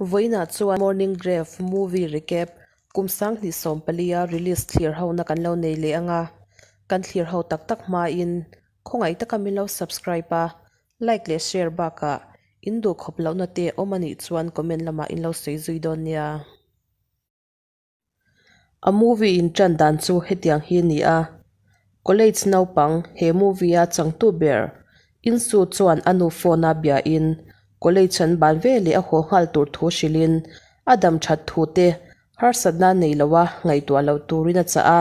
Vawiinah chuan Morning Grave movie recap kum 2014 a release thlir hona kan lo nei leh anga, kan thlir ho tak tak hmain khawngaih taka min lo subscribe a, like leh share bakah in duh khawp lohna te awm anih chuan comment lamah in lo sawi zui dawn nia. A movie in tan dan chu hetiang hi a ni a, college naupang he movie a changtu ber Insu chuan a nu phone a biain college an ban ve leh a haw nghal tur thu hrilhin a dam that thu te harsatna nei lo a ngaihtuah loh turin a chah a,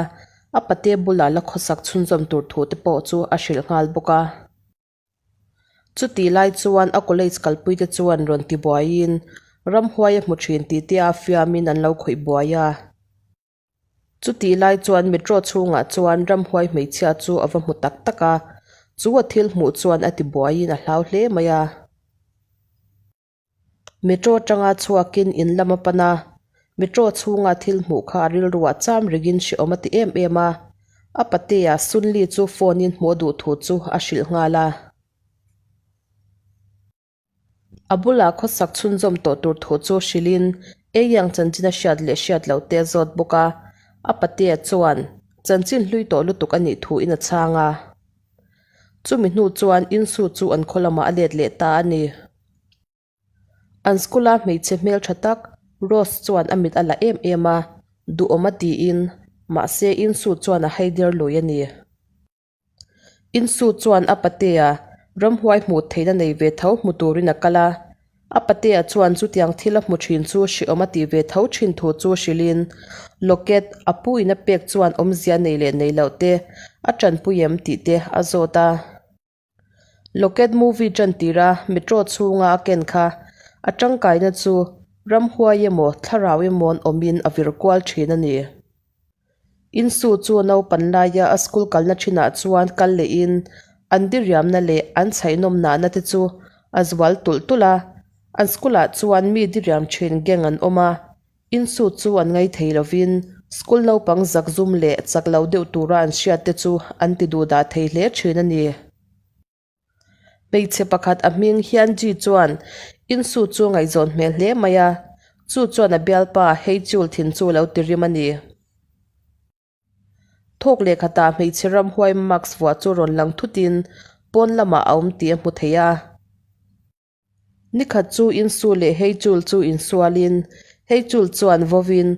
a pate bulah la khawsak chhunzawm tur thu te pawh chu a hrilh nghal bawk a. Chutih lai chuan a college kalpuite chuan rawn ti buaiin ramhuai a hmu thin tih te a fiamin an lo khawih buai a. Chutih lai chuan metro chhungah chuan ramhuai hmeichhia chu a va hmu tak tak a, chu a thil hmuh chuan a ti buaiin a hlau hle mai a. Metro atanga chhuakin in lam a pan a, metro chhunga thil hmuh kha a rilruah cham ringin hrehawm a ti em em a, a patea Sunli chu phone in hmuh a duh thu chu a hrilh nghal a. A bulah khawsak chhunzawm tawh tur thu chu hrilhin Eyang chanchin a hriat leh hriat loh te a zawt bawk a, a patea chuan chanchin hlui tawh lutuk a nih thuin a chhang a. Chumi hnu chuan Insu chu an khaw lamah a let leh ta a ni. An school a hmeichhe hmeltha tak Rose chuan a mit a la em em a, duhawm a tiin, mahse Insu chuan a haider lui a ni. Insu chuan a patea ramhuai hmuh theihna nei ve tho hmu turin a kal a, a patea chuan chutiang thil a hmu thin chu hrehawm a tih ve tho thin thu chu hrilhin Locket a pu in a pek chuan awmzia nei leh nei loh te a tanpui em tih te a zawt a. Locket movie tan tira metro chhunga a ken kha a tangkaina chu ramhuai emaw thlarau emaw an awmin a vir kual thin a ni. Insu chu naupan laia a school kalna thinah chuan kal lehin an diriamna leh an chhaihnawm nahna te chu a zual tulh tulh a, an school ah chuan mi diriam thin gang an awm a, Insu chu an ngai thei lovin school naupang zakzum leh chak lo deuh tura an hriat te chu an ti duh dah thei hle thin a ni. Hmeichhe pakhat a hming Hyunji chuan Insu chu ngaihzawn hmel hle mai a, chu chuan a bialpa Heichul thin chu lo ti rim a ni. Thawk leh khatah hmeichhe ramhuai mask vuah chu rawn lang thutin pawn lamah a awm tih a hmu thei a. Nikhat chu Insu leh Heichul chu insualin Heichul chuan vawin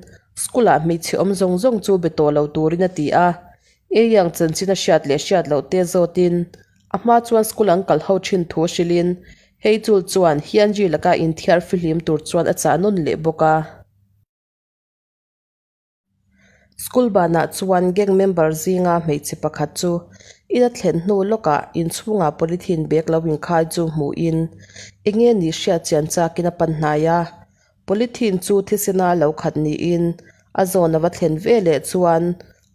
school-ah hmeichhe awm zawng zawng chu be tawh lo turin a ti a. Eyang chanchin a hriat leh hriat loh te zawtin a hma chuan school an kal ho thin thu hrilhin Heichul chuan Hyunji laka inthiar fihlim tur chuan a chah nawn leh bawk a. School banah chuan gang member zinga hmeichhe pakhat chu ina thlen hnu lawkah inchhungah polythene bag lo inkhai chu hmuhin eng nge nih hriat chian chakin a pan hnai a. Polythene chu thisena lo khat niin a zawn a va thlen ve leh chuan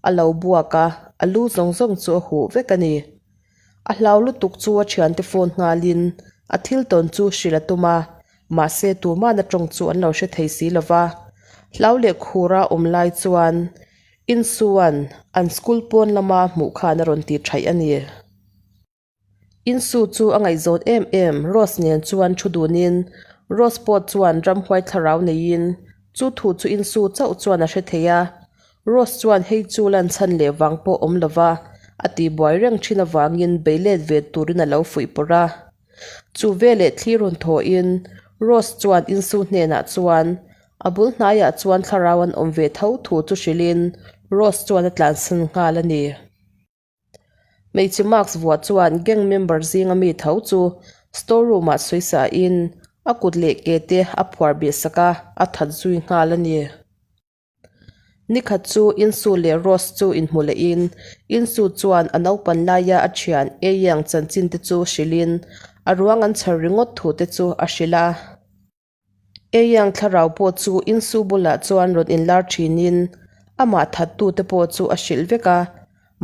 a lo buak a, a lu zawng zawng chu a huh vek a ni. A hlau lutuk chu a thiante phone nghalin a thil tawn chu hrilh a tum a, mahse tumahna tawng chu an lo hre thei si lo va. Hlau leh khura awm lai chuan Insuan an school pawn lama hmuh khan a rawn ti thaih a ni. Insu chu a ngaihzawn em em Rose nen chuan thu dunin Rose pawh chuan ramhuai thlarau neiin chu thu chu Insu chauh chuan a hre thei a. Rose chuan hei chu lan chhan leh vang pawh awm lova a tihbuai reng thin avangin bei let ve turin a lo fuih pawrh a. Chu veleh thli rawn thawhin Rose chuan Insu hnenah chuan a bul hnaiah chuan thlarau an awm ve tho thu chu hrilhin Rose chuan a tlansan nghal a ni. Hmeichhe mask vuah chuan gang member zinga mi tho chu store room ah sawi sa in a kut leh ke te a phuar beh sak a, a that zui nghal a ni. Nikhat chu Insu leh Rose chu inhmu leh in Insu chuan a naupan laia a thian Eyang chanchin te chu hrilh in a ruang an chhar ringawt thu te chu a hrilh a. Eyang thlarau pawh chu Insu bulah chuan rawn inlar thinin amah thattute pawh chu a hrilh vek a,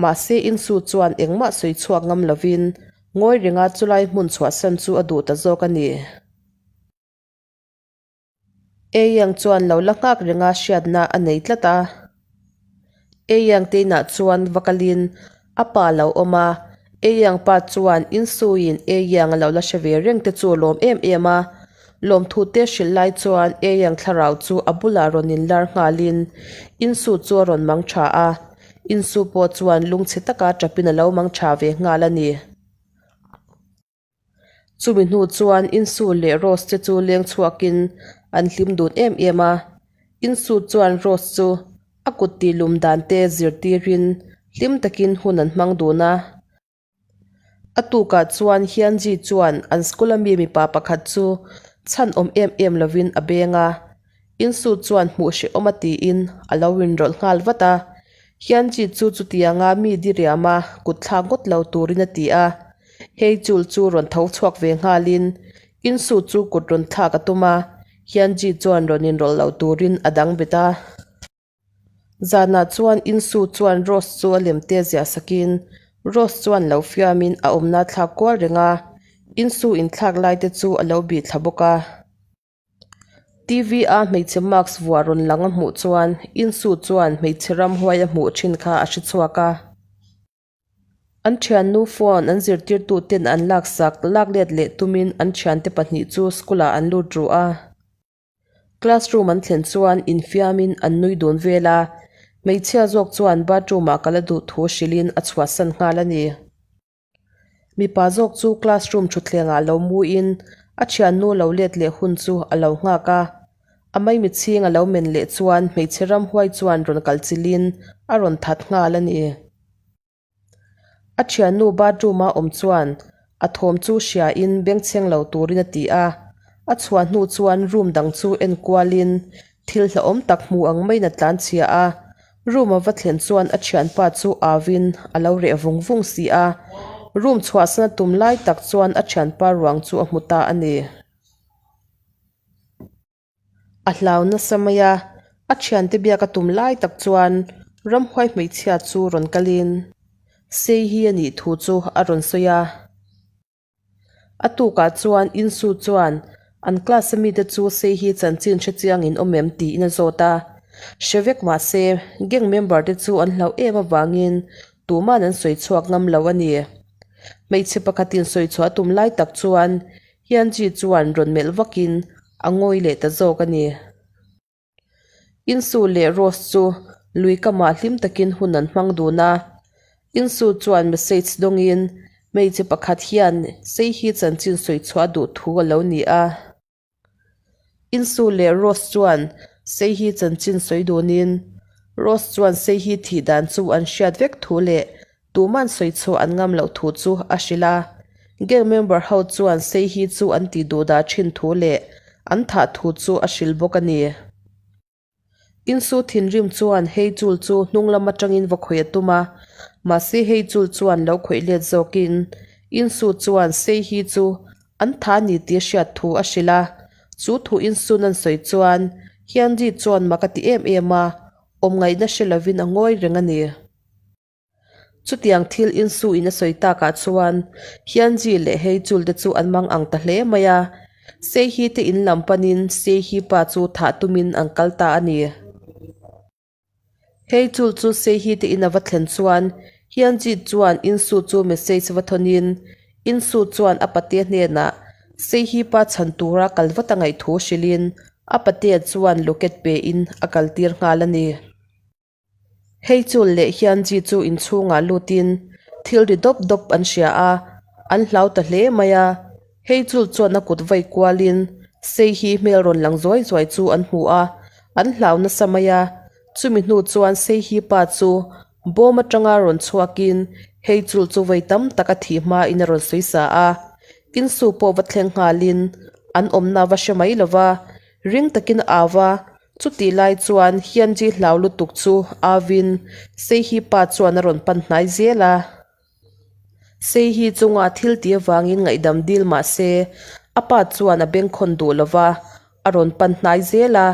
mahse Insu chuan engmah sawi chhuak ngam lovin ngawi renga chulai hmun chhuahsan chu a duh ta zawk a ni. Eyang chuan lo la nghak renga hriatna a nei tlat a. Eyang te inah chuan va kalin a pa lo awm a, Eyang pa chuan insuiin Eyang a lo la hre ve reng te chu a lawm em em a. Lawmthute hrilh lai chuan Eyang thlarau chu a bulah rawn inlar nghalin Insu chu a rawn mang tha a, Insu pawh chuan lungchhe taka tapin a lo mang tha ve nghal a ni. Chumi hnu chuan Insu leh Rose te chu leng chhuakin an hlim dun em em a, Insu chuan Rose chu a kut tihlum dan te zirtirin hlim takin hun an hmang dun a. A tukah chuan Hianji chuan an school a mi mipa pakhat chu chhan awm em em lovin a beng a, Insu chuan hmuh hrehawm a tiin a lo inrawlh nghal vat a. Hianji chu chutianga mi diriama kut thlak ngawt lo turin a ti a. Hei chul chu rawn tho chhuak ve nghalin Insu chu kut rawn thlak a tum a, Hianji chuan rawn inrawlh lo turin a dang bet a. Zanah chuan Insu chuan Rose chu a lemte ziah sakin Rose chuan lo fiamin a awmna thlak kual reng a, Insu inthlak laite chu a lo bih thla bawk a. TV a hmeichhe mask vuah rawn lang a hmuh chuan Insu chuan hmeichhe ramhuai a hmuh thin kha a hre chhuak a. An thiannu phone an zirtirtu ten an laksak lak let leh tumin an thiante pahnih chu school ah an lut ruh a. Classroom an thlen chuan infiamin an nui dun vel a, hmeichhia zawk chuan bathroom ah kal a duh thu hrilhin a chhuahsan nghal a ni. Mipa zawk chu classroom thutthleng ah lo muin a thiannu lo let leh hun chu a lo nghak a, a maimichhing a lo men leh chuan hmeichhe ramhuai chuan rawn kal chilhin a rawn that nghal a ni. A thiannu bathroom a awm chuan a thawm chu hriain bengchheng lo turin a ti a, a chhuah hnu chuan room dang chu en kualin thil hlauhawm tak hmu ang maiin a tlanchhia a, room a va thlen chuan a thianpa chu auin a lo reh vung vung si a, room chhuahsan a tum lai tak chuan a thianpa ruang chu a hmu ta a ni. A hlau nasa mai a, a thiante biak a tum lai tak chuan ramhuai hmeichhia chu rawn kalin sei hi a nih thu chu a rawn sawi a. A tukah chuan Insu chuan an class a mite chu sei hi chanchin hre chiang in awm em tiin a zawt a. Hre vek mah se gang member te chu an hlauh em avangin tuman an sawi chhuak ngam lo a ni. Hmeichhe pakhatin sawi chhuah a tum lai tak chuan Hianji chuan rawn melh vakin a ngawi leh ta zawk a ni. Insu leh Rose chu lui kamah hlim takin hun an hmang dun a. Insu chuan message dawngin hmeichhe pakhat hian sei hi chanchin sawi chhuah duh thu a lo ni a. Insu leh Rose chuan sei hi chanchin sawi dunin Rose chuan sei hi thih dan chu an hriat vek thu leh Tuman sawi chhuah an ngam loh thu chu a hrilh a, gang member ho chuan sei hi chu an tih duh dah thin thu leh an thah thu chu a hrilh bawk a ni. Insu thinrim chuan hei chul chu hnung lam atangin va khawih a tum a, mahse hei chul chuan lo khawih let zawkin Insu chuan sei hi chu an tha a ni tih a hriat thu a hrilh a, chu thu Insun an sawi chuan Hianji chuan mak a ti em em a, awm ngaihna hre lovin a ngawi reng a ni. Chutiang thil insuin a sawi takah chuan Hianji leh Heichul te chu an mang ang ta hle mai a, Seihi te in lam panin Seihi pa chu thah tumin an kal ta a ni. Heichul chu Seihi te in a va thlen chuan Hianji chuan Insu chu message va thawnin Insu chuan a pate hnenah Seihi pa chhan tura kal vat a ngaih thu hrilhin a pate chuan locket pein a kaltir nghal a ni. Hei chul leh hian ji chu inchhungah lutin thil ri dawp dawp an hria a, an hlau ta hle mai a. Hei chul chuan a kut vai kualin sei hi hmel rawn lang zuai zuai chu an hmu a, an hlau nasa mai a. Chumi hnu chuan sei hi pa chu bawm atanga rawn chhuakin hei chul chu vawi tam tak a thih hmain a rawn sawi sa a. Insu pawh va thleng nghalin an awmna va hre mai lova, ring takin a au va. Chutih lai chuan Hianji hlau lutuk chu Avin Seihi pa chuan a rawn pan hnai zel a. Seihi chunga thil tih avangin ngaihdam dil mah se a pa chuan a bengkhawn duh lo va, a rawn pan hnai zel a,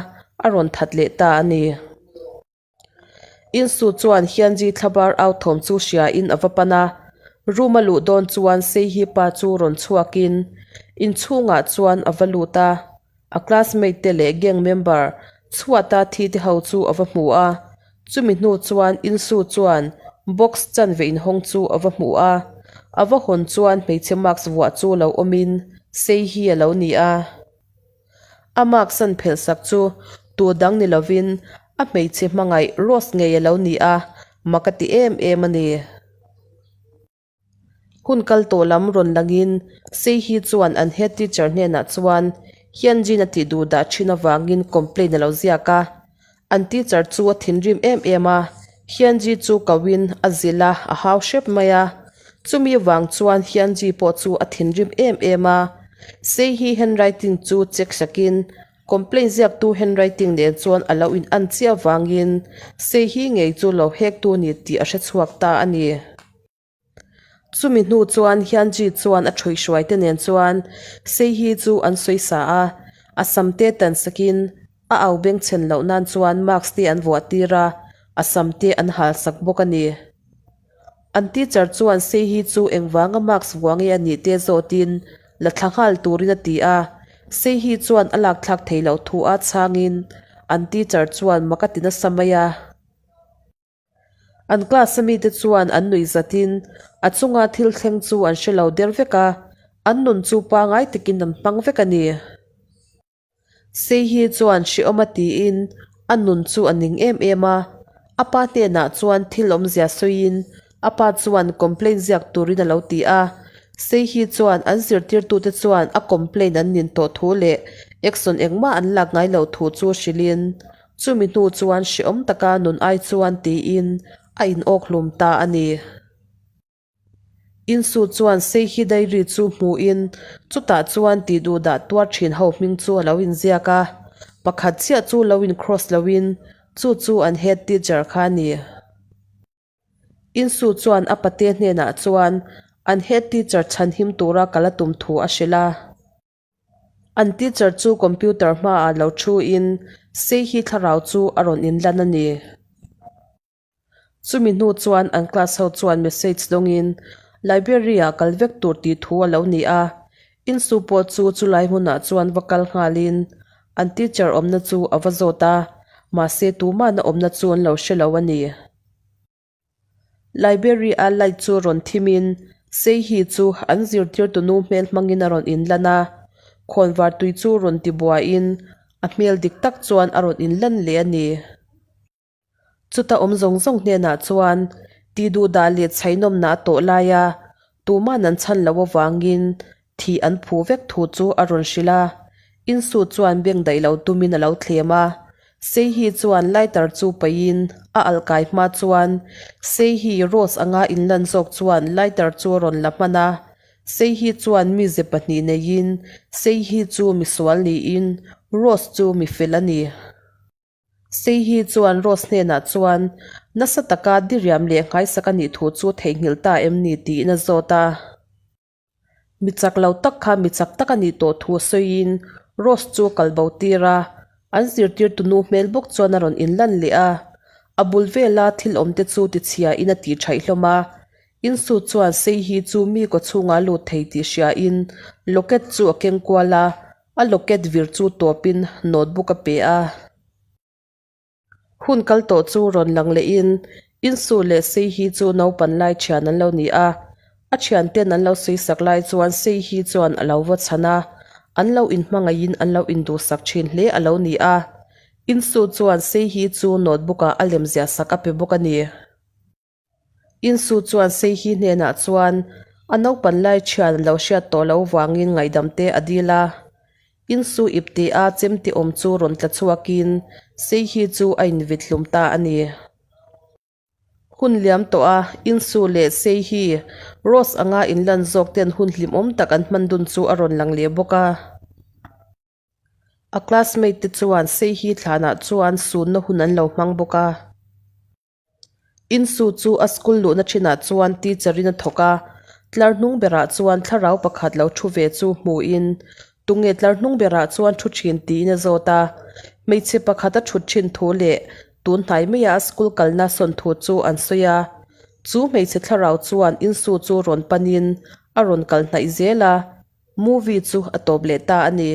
a rawn that leh ta a ni. Insu chuan Hianji thlabar au thawm chu hriain a va pan a, room a luh dawn chuan Seihi pa chu rawn chhuakin inchhungah chuan a va lut a. A classmate te leh gang member chhuata thi te ho chu a va hmu a, chumi hnu chuan Insu chuan box chanve inhawng chu a va hmu a, a va hawn chuan hmeichhe mask vuah chu lo awmin sei hi a lo ni a. A mask an phelh sak chu tu dang ni lovin a hmeichhe hmangaih Rose ngei a lo ni a, mak a ti em em a ni. Hun kal tawh lam rawn langin Seihi chuan an head teacher hnenah chuan Hyunjin a tih duh dah thin avangin complain a lo ziak a. An teacher chu a thinrim em em a, Hyunji chu koin a zilh a, a hau hrep mai a. Chumi vang chuan Hyunji pawh chu a thinrim em em a. Seihi handwriting chu check sakin Complaint ziaktu handwriting nen chuan a lo in an chiah vangin Seihi ngei chu lo hektu ni tih a hrechhuak ta a ni. Chumi hnu chuan Hyunji chuan a ṭhuihhruai te nen chuan Seihi chu an sawi sa a, a sam te tan sakin a au bengchhen loh nan chuan mask te an vuah tir a, a sam te an hal sak bawk a ni. An teacher chuan Seihi chu engvanga mask vuah nge a nih te zawtin la thla nghal turin a ti a, Seihi chuan a lakthlak thei loh thu a chhangin an teacher chuan mak a ti nasa mai a. An class a mite chuan an nuih zatin a chunga thil thleng chu an hre lo der vek a, an nun chu pangai takin an hmang vek a ni. Seihi chuan hrehawm a tiin a nun chu a ning em em a, a pa hnenah chuan thil awmzia sawiin a pa chuan complaint ziak turin a lo ti a. Seihi chuan an zirtirtute chuan a complaint an nin tawh thu leh action engmah an lak ngai loh thu chu hrilhin Chumi hnu chuan hrehawm taka nun ai chuan tiin a in awk hlum ta a ni. Insu chuan Seihi diary chu hmuhin chutah chuan tih duh dah tuar thin ho hming chu a lo inziak a, pakhat chiah chu lo in cross loin chu chu an head teacher kha a ni. Insu chuan a pate hnenah chuan an head teacher chhanhim tura kal a tum thu a hrilh a. An teacher chu computer hmaah lo thu in Seihi thlarau chu a rawn inlan a ni. Chumi hnu chuan an class ho chuan message dawngin library ah kal vek tur tih thu a lo ni a. Insu pawh chu chulai hmunah chuan va kal nghalin an teacher awmna chu a va zawt a, mahse tumahna awmna chu an lo hre lo a ni. Library a light chu rawn thim in Seihi chu an zirtirtu nu hmel hmangin a rawn inlan a, khawnvar tui chu rawn ti buaiin a hmel dik tak chuan a rawn inlan leh a ni. Chuta awm zawng zawng hnenah chuan tih duh dah leh chhainawmna a tawh lai a, tuman an chhan loh avangin Thih an phu vek thu chu a rawn hrilh a, Insu chuan beng daih lo tumin a lo thlem a. Seihi chuan lighter chu paihin a alh kai hma chuan Seihi Rose anga inlan zawk chuan lighter chu a rawn la hman a. Seihi chuan mize pahnih neiin Seihi chu misual niin Rose chu mifel a ni. Seihi chuan Rose hnenah chuan nasa taka diriam leh nghaisak a nih thu chu theihnghilh ta em ni tiin a zawt a. Mi chak lo tak kha mi chak tak a nih tawh thu sawiin Rose chu a kal bo tir a, an zirtirtu nu hmel bawk chuan a rawn inlan leh a. A bul vela thil awm te chu tichhiain a tih thaih hlawm a. Insu chuan Seihi chu mi kaw chhungah a lut thei tih hriain locket chu a keng kual a, a locket vir chu tawpin notebook a pe a. Hun kal tawh chu rawn lang lehin Insu leh Seihi chu naupan lai thian an lo ni a, a thianten an lo sawisak lai chuan Seihi chuan a lo va chhan a, an lo inhmangaihin an lo induhsak thin hle a lo ni a. Insu chuan Seihi chu notebook ah a lemziah sak a pe bawk a ni. Insu chuan Seihi hnenah chuan a naupan lai thian lo hriat tawh loh vangin ngaihdam te a dil a. Insu ipte a chemte awm chu rawn tla chhuakin Seihi chu a invit hlum ta a ni. Hun liam tawh a, Insu leh Seihi, Rose anga inlan zawk ten hun hlimawm tak an hman dun chu a rawn lang leh bawk a. A classmate te chuan Seihi thlanah chuan sunna hun an lo hmang bawk a. Insu chu a school luhna thinah chuan teacher in a thawk a, tlar hnung berah chuan thlarau pakhat lo thu ve chu hmuhin tunge tlar hnung berah chuan thu thin tiin a zawt a. Hmeichhe pakhat a thut thin thu leh tun hnai maia a school kalna sawn thu chu an sawi a. Chu hmeichhe thlarau chuan Insu chu rawn panin a rawn kal hnaih zel a, movie chu a tawp leh ta a ni.